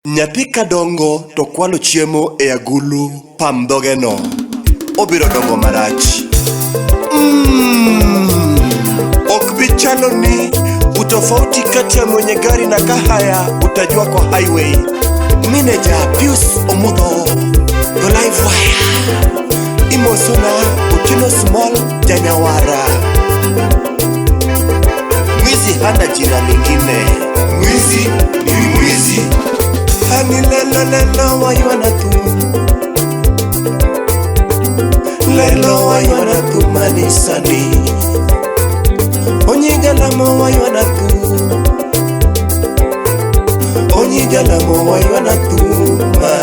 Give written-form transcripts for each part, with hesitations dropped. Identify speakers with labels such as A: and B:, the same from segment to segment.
A: Nyathi kadongo to kwalo chiemo e agulu pam dhogeno. Obiro dongo marach. Ok bi chalo ni utofauti kati ya mwenye gari na kahaya utajua kwa highway. Manager Pius Omudho, the live wire. Imosuna Otieno Small Janyawara. Mwizi hana jina lingine. Mwizi ni mwizi. Hani lelo lelo waywana tu. Lelo waywana tu manisani. Onyiga lamo waywana tu. Onyiga lamo waywana tu ma.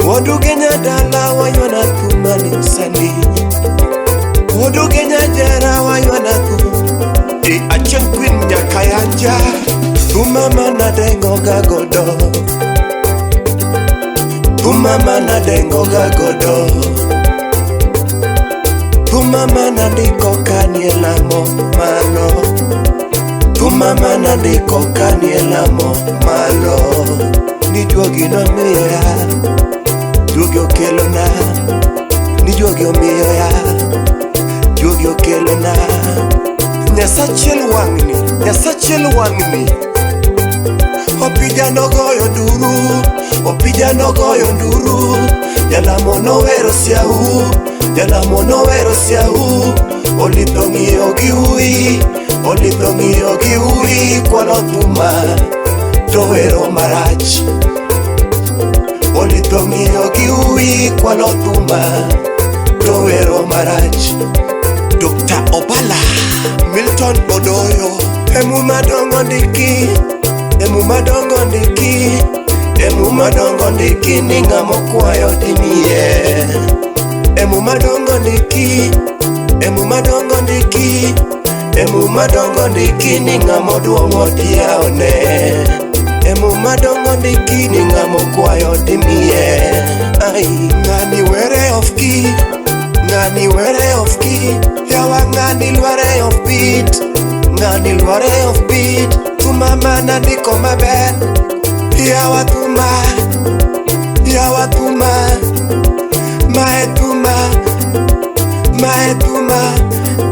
A: Waduge nyadala waywana tu manisani. Waduge nyajera waywana tu. E achieng queen nyakayanja. Tumama na dengo gagodo. Tumama na dengo gagodo. Tumama na ndiko kanie lamo malo. Tumama na ndiko kanie lamo malo. Ni juogi nomiya, juogi okelona. Ni juogi omiyoya, juogi okelona. Nyasachiel wang'ni, Nyasachiel wang'ni. Opija nogoyo nduru, opija nogoyo nduru. Jalamo nowero siau, jalamo nowero siau. Olitho ng'iyo gi ui, olitho ng'iyo gi ui. Kwalo thuma to wero marach. Olitho ng'iyo gi ui, kwalo thuma to wero marach. Dr. Obala, Milton Odoyo, emu madongo ndiki, emu madongo ndiki, emu madongo ndiki ni ng'ama okwayo timiye. Emu madongo ndiki, emu madongo ndiki, emu madongo ndiki ni ng'ama oduong'o tiyawone. Emu madongo ndiki ni ng'ama okwayo timiye. Ai, ng'ani were of key. Ng'ani were of key, yawa ng'ani lware of beat. Ng'ani lware of beat. Thuma mana ndiko maber. Yawa thuma, yawa thuma. Mae thuma, mae thuma.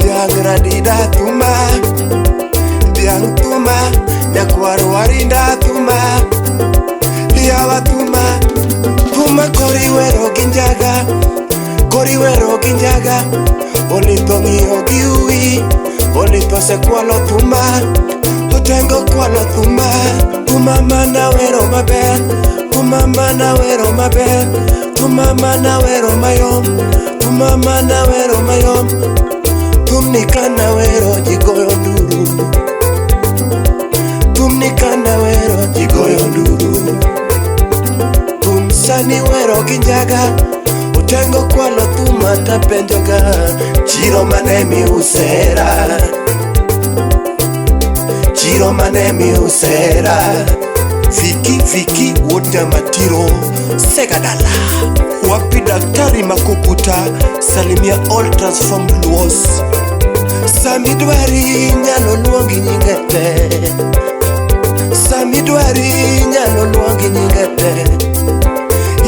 A: Dhiang' radida thuma, dhiang' thuma. Nyakwar warinda thuma, yawa thuma. Thuma kori wero gi njaga. Kori wero gi njaga, olitho ng'iyo gi ui, olitho osekwalo thuma, otengo kwalo thuma. Thuma mana wero maber, thuma mana wero maber, thuma mana wero mayom, thuma mana wero mayom. Thumni kana wero ji goyo nduru, thumni kana wero ji goyo nduru. Thum sani wero gi njaga, otengo kwalo thuma tapenjoga chiro mane miusera, chiro mane miusera. Viki Viki wuod Nyamatiro Segadala, wapi daktari makukuta, salimia all transformed luos. Samidwari nyalo luongi nyinge te, samidwari nyalo luongi nyinge te.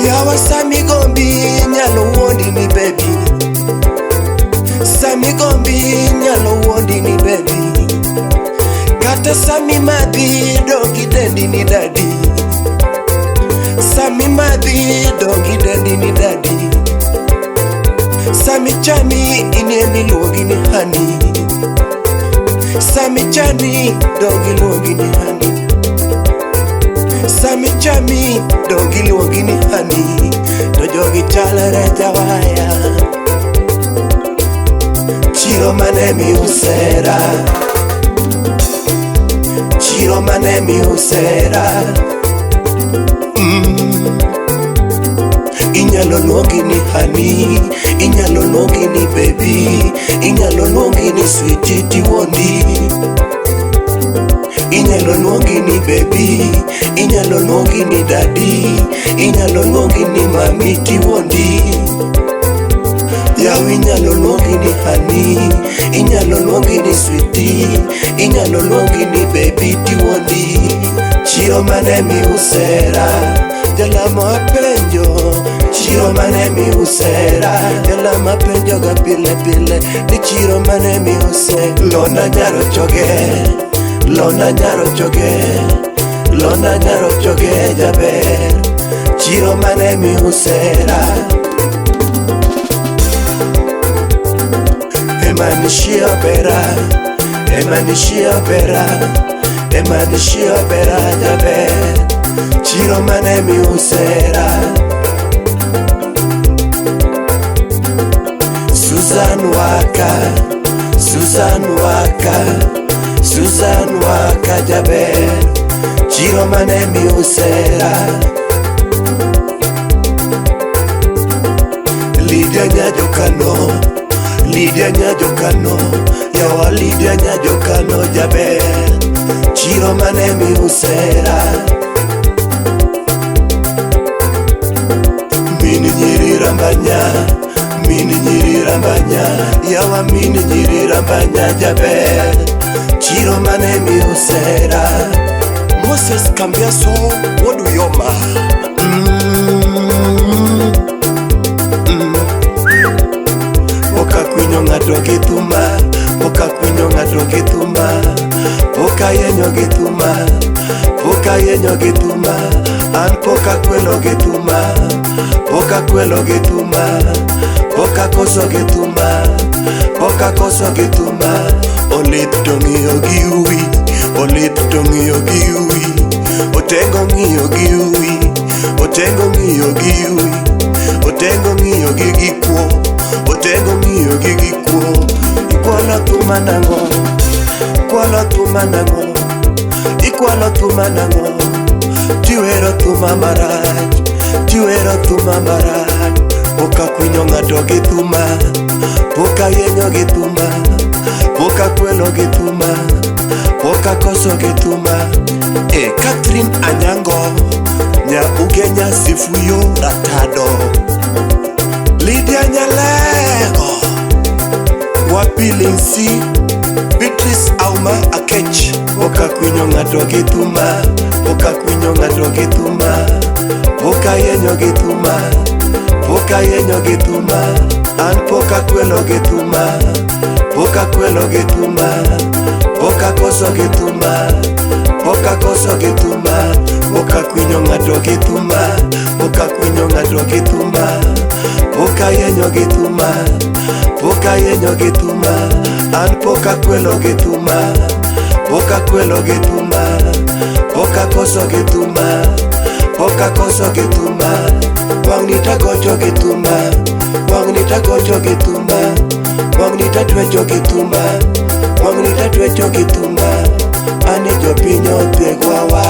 A: Yawa samigombi nyalo wuondi ni baby, samigombi nyalo wuondi ni baby. Kata sami madhi dongi dendi ni daddy, sami madhi dongi dendi ni daddy. Sami chami inie miluongi ni honey, sami chami dongi luongi ni honey. Sami chami dongi luongi ni honey. To jogi chalre jawaya, chiro mane miusera, chiro mane miusera. Inyalo luongi ni honey, inyalo luongi ni baby, inyalo luongi ni sweetie tiwondi. Inyalo luongi ni baby, inyalo luongi ni daddy, inyalo luongi ni mami tiwondi. Yaw inyalo luongi ni honey, inyalo luongi ni sweetie, inyalo luongi ni baby tiwondi. Chiro mane miusera Jalamo apenjo Chiro mane miusera Jalamo apenjo ga pile pile Ni chiro mane miuse Lona nyaro choge Lona nyaro choge Lona nyaro choge jaber Chiro mane miusera Emanishia bera Emanishia bera Emanishia bera jaber Chiro mane miusera Susan Waka Susan Waka Susan Waka jaber Chiro mane miusera Lydia Nyajokano Lydia Nyajokano Yawa Lydia Nyajokano jaber Chiro mane miusera Mini nyiri rambanya Mini nyiri rambanya Yawa mini nyiri rambanya jaber Chiro mane miusera Moses Kambiaso Woduyoma Poka kwinyo ng'ato gi thuma Poka kwinyo ng'ato gi thuma Poka yenyo gi thuma Poka yenyo gi thuma An poka kwelo gi thuma Poka kwelo gi thuma Poka koso gi thuma Poka koso gi thuma Olith to ng'iyo gi uwi Olith to ng'iyo gi uwi Otengo ng'iyo gi uwi Otengo ng'iyo gi uwi Otengo ng'iyo gi gikwo Otengo ng'iyo gi gikwo Ikwalo thuma nang'o Ikwalo thuma nang'o Ikwalo thuma nang'o Tiwero thuma marach Tiwero thuma marach Poka kwinyo ng'ato gi thuma Poka yenyo gi thuma Poka kwelo gi thuma Poka koso gi thuma E Catherine Anyango Nya Ugenya Sifuyo Ratado Lydia Nyalego Wapilinsi Beatrice Auma Akech Poka kwinyo ng'ato gi thuma Poka kwinyo ng'ato gi thuma Poka yenyo gi thuma Poka yenyo gi thuma An poka kwelo gi thuma Poka kwelo gi thuma Poka koso gi thuma Poka koso gi thuma Poka kwinyo ng'ato gi thuma Poka kwinyo ng'ato gi thuma Poka yenyo gi thuma Poka yenyo gi thuma An poka kwelo gi thuma Poka kwelo gi thuma Poka koso gi thuma Poka koso gi thuma Wang' ni tagocho gi thuma Wang' ni tagocho gi thuma Wang' ni tatwecho gi thuma Wang' ni tatwecho gi thuma Ani jopiny othegwawa.